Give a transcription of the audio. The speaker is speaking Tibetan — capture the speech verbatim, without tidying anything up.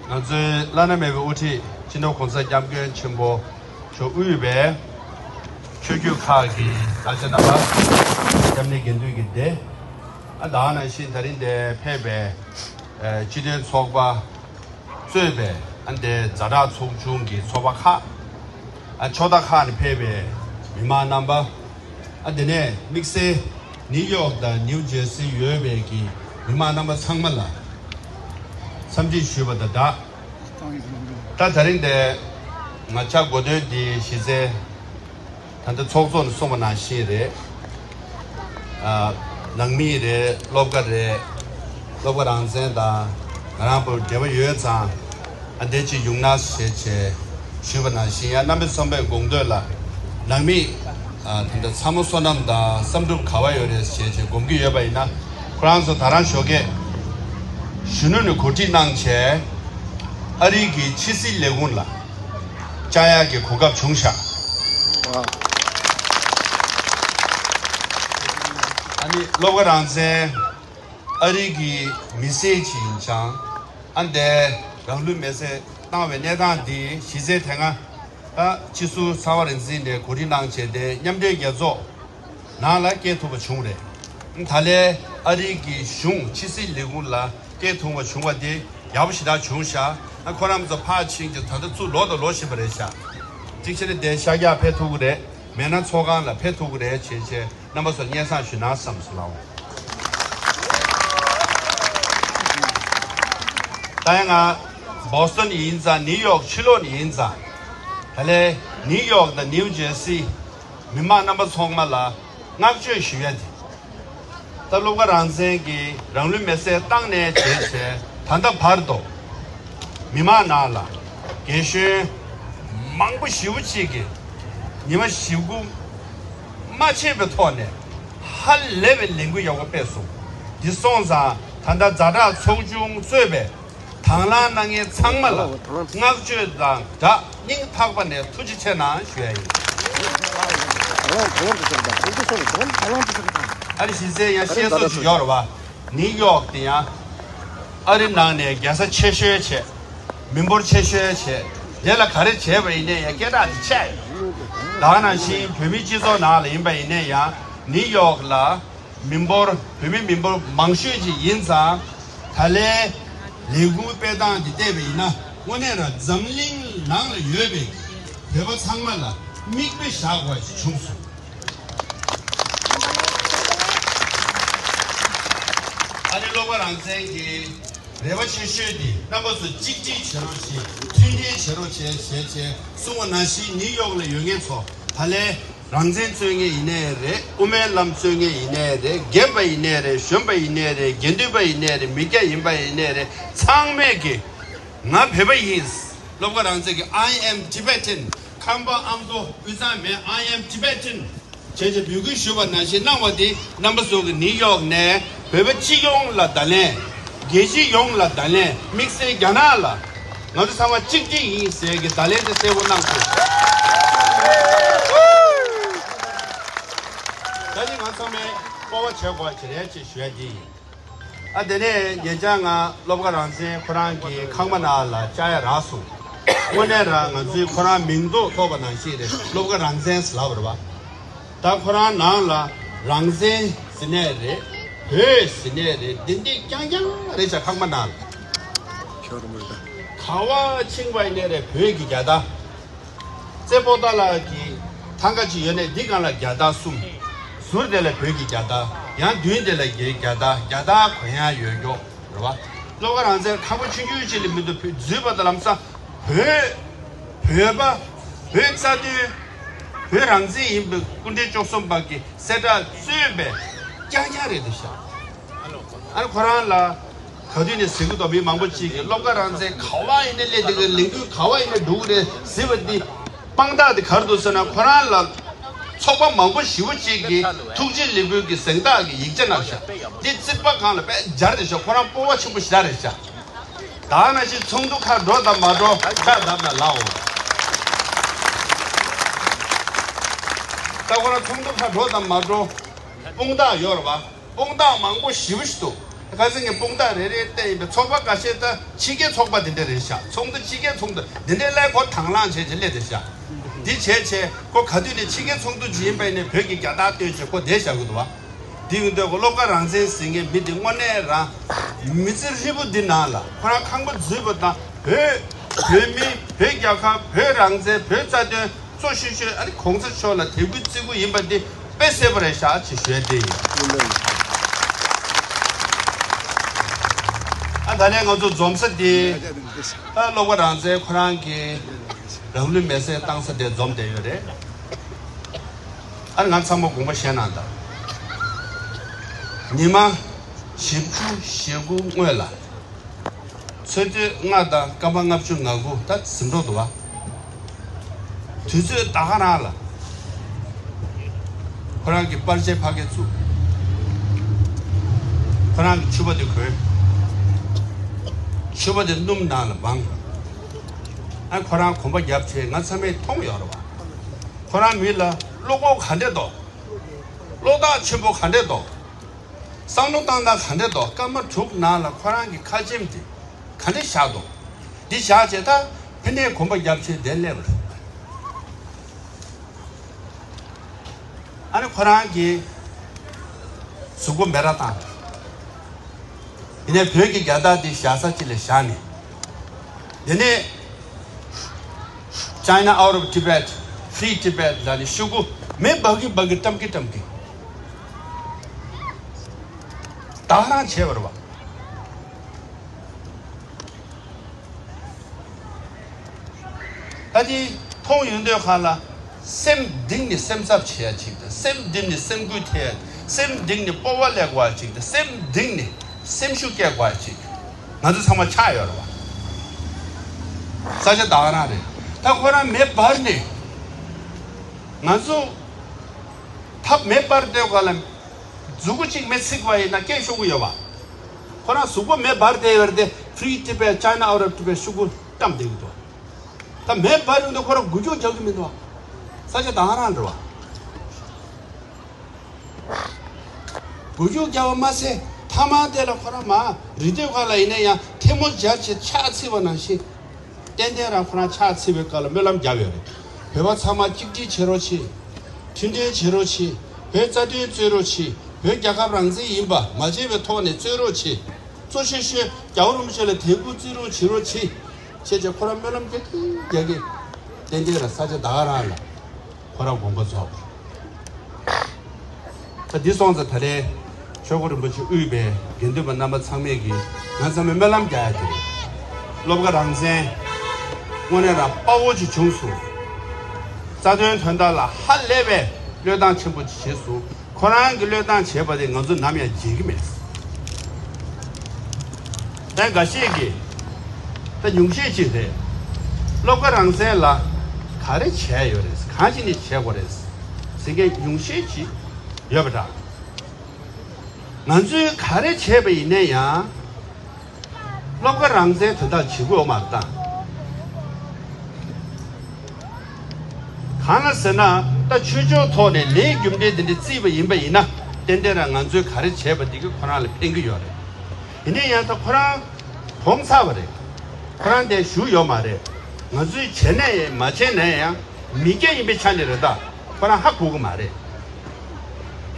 ང་ཚོའི་བླ་ན་མེད་པའི་དབུ་ཁྲིད་སྤྱི་ནོར་༸གོང་ས་༸སྐྱབས་མགོན་ཆེན་པོ་མཆོག་དབུས་པའི་ཆོས་བརྒྱུད་ཁག་གི་བདག་ཆ་རྣམ་པ། སྐྱབས་གནས་དགེ་འདུན་གྱི་སྡེ། ཨ་ད་ག་ནང་བཞིན་ད་རིང་འདིར་ཕེབས་པའི་ཨ་སྤྱི་མཐུན་ཚོགས་པ་གཙོས་པའི་ཨ་འདིའི་ཛ་དྲག་ཚོགས་ཆུང་གི་ཚོགས་པ་ཁག་ཨ་ཕྱོགས་མཐའ་ཁག་ནས་ཕེབས་པའི་མི་མང་རྣམ་པ། ཨ་དེ་ནས་དམིགས་བསལ་ནིའུ་ཡོག་དང་ནིའུ་ཇེར་སི་ཡོད་པའི་གི་མི་མང་རྣམ་པ་ཚང་མ་ལ་འཚམས་འདྲི་ཞུས་པ་དང་སྦྲགས། ད་ད་རིང་འདིར་ང་བཅར་དགོས་དོན་འདི་གཞི་རྩའི་ད་ལྟ་ཚོགས་གཙོ་ནས་གསུངས་པ་ནང་བཞིན་རེད། ཨ་ནང་མི་རེད། སློབ་གྲྭ་རེད། སློབ་གྲྭ་རང་བཙན་དང་ང་རང་བར་འབྲེལ་བ་ཡོད་ཙང་ཨ་འདིར་ཅིག་ཡོང་ན་ཞེས་བྱས་ཞུས་པ་ནང་བཞིན། ཡང་རྣམ་པ་ཚང་མས་དགོངས་འདོད་ལ་ནང་མི་ཨ་དེ་འདྲ་ཚ་མོ་བསོད་ནམས་དང་བསམ་གྲུབ་ག་པར་ཡོད་རེད་ཞེས་བྱས་དགོངས་ཀྱི་ཡོད་པ་ཡིན་ན། ཁོ་རང་ཚོ་ད་རང་ཞོགས་ཀས་གཞོན་ནུ་ནས་གོ་སྒྲིག་གནང་བྱས་ཨ་རི་གི་ཕྱི་སྲིད་ལས་ཁུངས་ལ་བཅར་ཡག་གི་གོ་སྐབས་བྱུང་ཤག་ཨ་ནི་སློབ་གྲྭ་རང་བཙན་ཨ་རི་གི་མི་སེར་ཅིག་ཡིན་ཙང་། ཨ་འདིར་རང་ལུས་མེར་སྲེག་བཏང་བའི་གནས་སྟངས་འདི་གཞི་རྩའི་དེ་སྔ་ད་སྤྱི་ཟུར་ཚེ་དབང་རིག་འཛིན་ནས་གོ་སྒྲིག་གནང་བྱས་ཏེ་མཉམ་འབྲེལ་རྒྱལ་ཚོགས་ནང་ལ་སྐྱེལ་ཐུབ་པ་བྱུང་རེད། ད་ལན་ཨ་རི་གི་གཞུང་ཕྱི་སྲིད་ལས་ཁུངས་ལ་སྐྱེལ་ཐུབ་པ་བྱུང་བ་དེ་ཡག་པོ་ཞེ་དྲག་བྱུང་ཤག་ཨ་ཁོ་རང་ཚོ་ཕར་ཕྱིན་གྱི་ད་ལྟ་ཚུར་ལོག་དང་ལོག་བཞིན་པ་རེད་ཤག་གཅིག་བྱས་ན་དེ་ཤར་རྒྱག་ཕེབས་ཐུབ་ཀྱི་རེད། མེད་ན་ཚོགས་ཁང་ལ་ཕེབས་ཐུབ་ཀྱི་རེད་བྱས་བྱས་རྣམ་པ་ཚོར་སྙན་སེང་ཞུ་ན་བསམ་སོང་ལགས། ད་ཡང་ང་བོ་སི་ཊོན་ཡིན་ཙང་ནིའུ་ཡོག་ཕྱི་ལོགས་ནས་ཡིན་ཙང་། ད་ལན་ནིའུ་ཡོག་དང་ནིའུ་ཇེར་སི་མི་མང་རྣམ་པ་ཚང་མ་ལ་བསྔགས་བརྗོད་ཞུ་ཡ་དེ། ད་སློབ་གྲྭ་རང་བཙན་གྱིས་རང་ལུས་མེར་སྲེག་བཏང་ནས་བྱས་བྱས་ད་ལྟ་བར་དུ་མི་མང་ནང་ལ་རྒན་གཞོན་མང་པོ་ཞེ་པོ་ཅིག་གིས་ཉི་མ་བཞི་དགུ་མ་ཆད་པའི་ཐོག་ནས་ཧ་ལས་པའི་ལས་འགུལ་ཡག་པོ་སྤེལ་སོང་། འདི་སོང་ཙང་ད་ལྟ་ཛ་དྲག་ཚོགས་ཆུང་གཙོས་པའི་དང་བླངས་གནང་མཁན་ཚང་མ་ལ་བསྔགས་བརྗོད་དང་སྦྲགས་སྙིང་ཐག་པ་ནས་ཐུགས་རྗེ་ཆེ་གནང་ཞུ་ཡ་ཡིན། ཨ་རི་གཞི་རྩའི་ཡང་བཤད་སྲོལ་ཞིག་ཡོད་རེད་བ། ནིའུ་ཡོག་དེ་ཡང་ཨ་རི་ནང་ནས་རྒྱལ་ས་ཆེ་ཤོས་བྱས། མི་འབོར་ཆེ་ཤོས་བྱས། དེ་ལ་ག་རེ་བྱས་པ་ཡིན་ནའི་ཡང་སྐད་གྲགས་དེ་ཆེ། ད་ག་ནང་བཞིན་བོད་མིའི་སྤྱི་ཚོགས་ནང་ལ་ཡིན་པ་ཡིན་ནའི་ཡང་ནིའུ་ཡོག་ལ་མི་འབོར་བོད་མི་མི་འབོར་མང་ཤོས་ཅིག་ཡིན་ཙང་། ད་ལན་ལས་འགུལ་སྤེལ་སྟངས་འདི་བལྟས་པ་ཡིན་ན་དངོས་གནས་རང་འཛམ་གླིང་ནང་ལ་ཡོད་པའི་བོད་པ་ཚང་མ་ལ་མིག་དཔེ་བཞག་དགོས་ཞིག་བྱུང་སོང་། ཨ་ནི་སློབ་གྲྭ་རང་བཙན་གྱི་རེ་བ་ཆེ་ཤོས་དེ་རྣམ་པ་ཚོ་གཅིག་སྒྲིལ་བྱེད་རོགས་བྱེད། མཐུན་སྒྲིལ་བྱེད་རོགས་བྱེད་ཞེས་བྱས་གསུངས་པ་ནང་བཞིན་ནིའུ་ཡོག་ལ་ཡོད་མཁན་ཚོ་ད་ལན་རང་བཙན་རྩོད་མཁན་ཡིན་ནའི་རེད། དབུ་མའི་ལམ་རྩོད་མཁན་ཡིན་ནའི་རེད། རྒན་པ་ཡིན་ནའི་རེད། གཞོན་པ་ཡིན་ནའི་རེད། དགེ་འདུན་པ་ཡིན་ནའི་རེད། མི་སྐྱ་ཡིན་པ་ཡིན་ནའི་རེད། ཚང་མས་ཀྱི་ང་བོད་པ་ཡིན། སློབ་གྲྭ་རང་བཙན་གྱི་I am Tibetan། ཁམས་པ་ཨ་མདོ་དབུས་གཙང་མེད། I am Tibetan། བྱས་བྱས་འབོད་སྐུལ་ཞུས་པ་ནང་བཞིན་གནང་བ་དེ་རྣམ་པ་ཚོ་གི་ནིའུ་ཡོག་ནས་བོད་པ་སྤྱི་ཡོངས་ལ་བརྡ་ལན། རྒྱལ་སྤྱི་ཡོངས་ལ་བརྡ་ལན། དམིགས་བསལ་རྒྱ་ནག་ལ་ང་ཚོ་ཚང་མ་གཅིག་སྒྲིལ་ཡིན་ཟེར་གྱི་བརྡ་ལན་དེ་གསལ་པོ་གནང་སོང་། ད་ནི་ང་ཚང་མས་སྤོབས་པ་བྱེད་དགོས་ཀྱི་རེད་ཅེས་ཞུ་ཡ་དེ་ཡིན། ཨ་དེ་ནས་ཉེ་ཆར་ང་སློབ་གྲྭ་རང་བཙན་ཁོ་རང་གི་ཁང་པ་ནང་ལ་བཅར་ཡ་རག་སོང་། དངོས་གནས་རང་ང་ཚོའི་ཁོ་རང་མིང་འདོགས་ཐོགས་པ་ནང་བཞིན་རེད། སློབ་གྲྭ་རང་བཙན་ཟེར་ལབ་པ་རེད་བ། ད་ཁོ་རང་ནང་ལ་རང་བཙན་ཟེར་ནས་རེད། བོད་ཟེར་ནས་རེད། འདི་འདི་རྐྱང་རྐྱང་རེད་ཤག་ཁང་པ་ནང་ལ། ག་པར་ཕྱིན་པ་ཡིན་ནའི་རེད། བོད་ཀྱི་རྒྱལ་དར། རྩེ་པོ་ཏཱ་ལ་གི་ཐང་ག་ཅིག་ཡོད་ནའི་འདི་སྒང་ལ་རྒྱལ་དར་གསུམ། ཟུར་དེ་ལ་བོད་ཀྱི་རྒྱལ་དར། ཡང་མདུན་དེ་ལ་རྒྱལ་རྒྱལ་དར། རྒྱལ་དར་གོན་ཡ་ཡོད་མགྱོགས་རེད་བ། སློབ་གྲྭ་རང་བཙན་ཁང་པ་ཆུང་ཆུང་ཅིག་ལ་མི་འདུག་བོད་འཛུལ་བ་དང་ལམ་སང་བོད། བོད་པ། བོད་རྩ་དོན། བོད་རང་བཙན་ཡིན་པའི་སྐུ་ཕྲེང་བཅུ་གསུམ་པ་གི་གསལ་བསྒྲགས་གཙོས་པའི་རྐྱང་རྐྱང་རེད་འདུག་ཤག་ཨ་ནི་ཁོ་རང་ལ་ག་དུས་ནས་ཟེར་གི་འདུག་མི་མང་པོ་ཅིག་གིས་སློབ་གྲྭ་རང་བཙན་ག་པར་ཡིན་ནའི་སླེབས་བསྡད་གི། ལས་འགུལ་ག་པར་ཡིན་ནའི་འགྲོ་གི་རེད་ཟེར་བ་འདི། དཔང་རྟགས་དེ་ག་རེ་འདུག་ཟེར་ན། ཁོ་རང་ལ་ཚོགས་པ་མང་པོ་ཞེ་པོ་ཅིག་གིས་ཐུགས་རྗེ་ལེགས་འབུལ་གྱི་གཟེངས་རྟགས་ཀྱི་ཡིག་ཆ་གནང་ཤག་འདི་རྩིག་པ་སྒང་ལ་དཔེ་སྦྱར་བསྡད་ཤག་ཁོ་རང་སྤོབས་པ་ཆེན་པོ་ཞེ་དྲག་རེད་ཤག་ད་ནང་བཞིན་ཚོགས་འདུ་ཁག་འགྲོ་དང་མ་འགྲོ་ཕྱག་བརྡབ་ན་ལའོ། ད་ཁོ་རང་ཚོགས་འདུ་ཁག་འགྲོ་དང་མ་འགྲོ་དཔུང་རྟགས་ཡོད་རེད་བ། དཔུང་རྟགས་མང་པོ་ཞེ་པོ་ཞིག་འདུག་ཁ་སང་གི་དཔུང་རྟགས་རེ་རེ་བལྟས་ཡིན་པའི་ཚོགས་པ་ཁ་ཤས་ད་ཕྱི་རྒྱལ་ཚོགས་པ་དེ་འདྲ་རེད་ཤག་ཚོགས་འདུ་ཕྱི་རྒྱལ་ཚོགས་འདུ་དེ་འདྲའི་སླད་ཁོ་དང་བླངས་བྱས་བྱས་སླེབས་བསྡད་ཤག་འདི་བྱས་བྱས་ཁོ་ག་དུས་ནས་ཕྱི་རྒྱལ་ཚོགས་འདུ་ཅིག་ཡིན་པ་ཡིན་ནའི་བོད་ཀྱི་རྒྱལ་དར་སྟོན་བྱས་ཁོ་བསྡད་བཞག་གི་འདུག་བ། འདི་ཡིན་དུས་ཁོ་བློ་དགའ་རང་བཙན་ཟེར་མཁན་མི་འདི་དངོས་གནས་རང་མི་ཚེ་ཧྲིལ་པོ་འདི་ནང་ལ་ཁོ་རང་ཁང་པ་འཛུལ་བ་དང་བོད་བོད་མི་བོད་རྒྱལ་ཁབ་བོད་རང་བཙན་བོད་རྩ་དོན་གཙོ་ཤོས་ཤོས་ཨ་ནི་གོང་ས་མཆོག་ལ་དད་གུས་བརྩི་གུས་ཡིན་པ་འདི་དཔེ་གསལ་པོ་རེད་ཤག་ཅེས་ཞུ་ཡ་དེ་ཡིན། ཨ་ད་ནས་ང་ཚོ་འཛོམས་ས་འདི་ཨ་བློ་དགའ་རང་བཙན་ཁོ་རང་གི་རང་ལུས་མེར་སྲེག་བཏང་ས་དེ་འཛོམས་བསྡད་ཡོད་རེད། ཨ་ནི་ང་ཚང་མ་དགོངས་པ་བཞེས་གནང་དང་། ཉི་མ་བཞི་བཅུ་ཞེ་དགུ་སྔོན་ལ། ཚེས་དུས་ལྔ་དང་སྐར་མ་ལྔ་བཅུ་ང་དགུ་ད་ཟིན་འགྲོ་འདུག་བ། དུས་ཚོད་ད་ག་རང་ལ། ཁོ་རང་གི་པར་ཆས་ཕ་གིར་བཙུགས། ཁོ་རང་གི་ཕྱུ་པ་དེ་གོན། ཕྱུ་པ་དེ་སྣུམ་ནང་ལ་སྦངས། ཨ་ཁོ་རང་གོམ་པ་བརྒྱབ་བྱས་ང་ཚང་མས་མཐོང་ཡོད་རེད་བ། ཁོ་རང་མི་ལ་བློ་ཁོག་ག་འདྲས་འདུག་བློ་ཐག་ཆེན་པོ་ག་འདྲས་འདུག་བསམ་བློ་བཏང་སྟངས་ག་འདྲས་འདུག་སྐར་མ་དྲུག་ནང་ལ་ཁོ་རང་གི་ཁ་ཆེམས་དེ་ག་འདྲས་བཞག་འདུག་འདི་བཞག་བྱས་ད་ཕན་ནས་གོམ་པ་བརྒྱབ་བྱས་བསྡད་སླེབས་རེད། ཨ་ནི་ཁོ་རང་གིས་གཟུགས་པོ་མེ་ར་བཏང་། ཡིན་ནའི་བོད་ཀྱི་རྒྱལ་དར་འདི་བཞག་ས་གཅིག་ལ་བཞག་ནས། དེ་ནས་China out of Tibet, Free Tibet ལ་ནི་ཤོག་གུ་མེ་འབར་གི་འབར་གི་བཀྲམ་གི་བཀྲམ་གི། ད་ག་རང་བྱས་པ་རེད་བ། ད་དེ་མཐོང་ཡོང་དུས་ཁ་ལ་སེམས་གཏིང་ནས་སེམས་འཚབ་བྱེད་ཡ་ཅིག་དང་སེམས་གཏིང་ནས་སེམས་འགུལ་ཐེབས་ཡ་སེམས་གཏིང་ནས་སྤོབས་པ་སླེབས་པ་ཅིག་དང་སེམས་གཏིང་ནས་སེམས་ཤུགས་སྐྱེ་དགོས་ཡ་ཅིག་ང་ཚོ་ཚང་མ་ཆགས་ཡོད་རེད་བ། ས་ཆ་ད་ག་རང་རེད། ད་ཁོ་རང་མེ་འབར་ནས་ང་ཚོ་ཐབས་མེ་འབར་དུས་ཁ་ལ་མཛུ་གུ་གཅིག་མེ་ཚིག་པ་ཡིན་ན་སྐད་ཤོར་གི་ཡོད་བ། ཁོ་རང་གཟུགས་པོ་མེ་འབར་བསྡད་ཡོད་རེད་དེ་Free Tibet, China out of Tibet ཤོག་གུ་བཀྲམ་བསྡད་ཀྱི་འདུག་ད་མེ་འབར་ཡོང་དུས་ཁོ་རང་འགུལ་སྐྱོད་རྒྱག་གི་མི་འདུག་ས་ཆ་ད་ག་རང་རེད་བ། འགུལ་སྐྱོད་རྒྱག་པ་མ་ཟད་ཐ་མག་དེ་ལ་ཁོ་རང་མ་རི་སྟོད་ཁ་ལ་ཡིན་ན་ཡང་ཐལ་མོ་སྦྱར་བྱས་ཕྱག་འཚིག་པ་ནང་བཞིན། ཏན་ཏན་རང་ཁོ་རང་ཕྱག་འཚིག་པའི་སྐབས་ལ་སྨོན་ལམ་བརྒྱབ་ཡོད་རེད། བོད་པ་ཚང་མ་གཅིག་སྒྲིལ་བྱེད་རོགས་བྱེད། མཐུན་སྒྲིལ་བྱེད་རོགས་བྱེད། བོད་རྩ་དོན་རྩོད་རོགས་བྱེད། བོད་རྒྱལ་ཁབ་རང་བཙན་ཡིན་པ་མ་བརྗེད་པའི་ཐོག་ནས་རྩོད་རོགས་བྱེད། གཙོ་ཆེ་ཤོས་རྒྱལ་བ་རིན་པོ་ཆེ་ལ་དད་གུས་བརྩི་རོགས་བྱེད་རོགས་བྱེད། བྱས་བྱས་ཁོ་རང་སྨོན་ལམ་རྒྱག་གི་རྒྱག་གི། ཏན་ཏན་རང་ས་ཆ་ད་ག་རང་ལ་ཁོ་རང་དགོངས་པ་རྫོགས། ད་འདི་སོང་ཙང་ད་རེས་ཆོས་འཁོར་རིན་པོ་ཆེ་དབུས་པའི་དགེ་འདུན་པ་རྣམ་པ་ཚང་མས་ཀྱིས་ང་ཚང་མས་སྨོན་ལམ་རྒྱག་ཡ་དེ་རེད། བློ་དགའ་རང་བཙན་དངོས་གནས་རང་དཔའ་བོ་ཅིག་བྱུང་སོང་། རྩ་དོན་དོན་དག་ལ་ཧ་ལས་པའི་བློས་བཏང་ཆེན་པོ་ཅིག་བྱས་སོང་། ཁོ་རང་གིས་བློས་བཏང་བྱས་པ་དེ་ང་ཚོ་ནམ་ཡང་བརྗེད་ཀྱི་མེད། ད་འགའ་ཤས་ཀྱིས་ད་ཉུང་ཤས་ཅིག་རེད། བློ་དགའ་རང་བཙན་ལ་ག་རེ་བྱས་ཡོད་རེད། གང་ཅི་ནས་བྱས་དགོས་རེད་ཟེར་མཁན་ཉུང་ཤས་ཅིག་ཡོད་པ་འདྲ། ང་ཚོས་ག་རེ་བྱས་པ་ཡིན་ན་ཡང་། བློ་དགའ་རང་བཙན་དོན་དག་བྱེད་དགོས་མ་རེད་ད། གང་ལ་ཟེར་ན་ད་ཆོས་ཕྱོགས་ཐོག་ནས་ལས་རྒྱུ་འབྲས་དེ་འདྲ་བརྩིས་པ་ཡིན་པ་ཡིན་ན་ཏན་ཏན་རང་ང་ཚོས་ག་རེ་བྱས་པ་དེ་གིས་ཁོ་རང་ལ་ཕན་གྱི་ཡོད་རེད། ཡིན་ན་ཡང་ད་ཁོ་རང་གྲོངས་ཚར་བ་རེད། ཁོ་རང་དེ་བཞུགས་ཡོད་མ་རེད། ང་ཚོས་བྱས་ན་ཡང་མ་བྱས་ན་ཡང་མི་སྐྱ་ཡིན་པའི་ཆ་ནས་རེད་ད། ཁོ་རང་ཧ་གོ་གི་མ་རེད།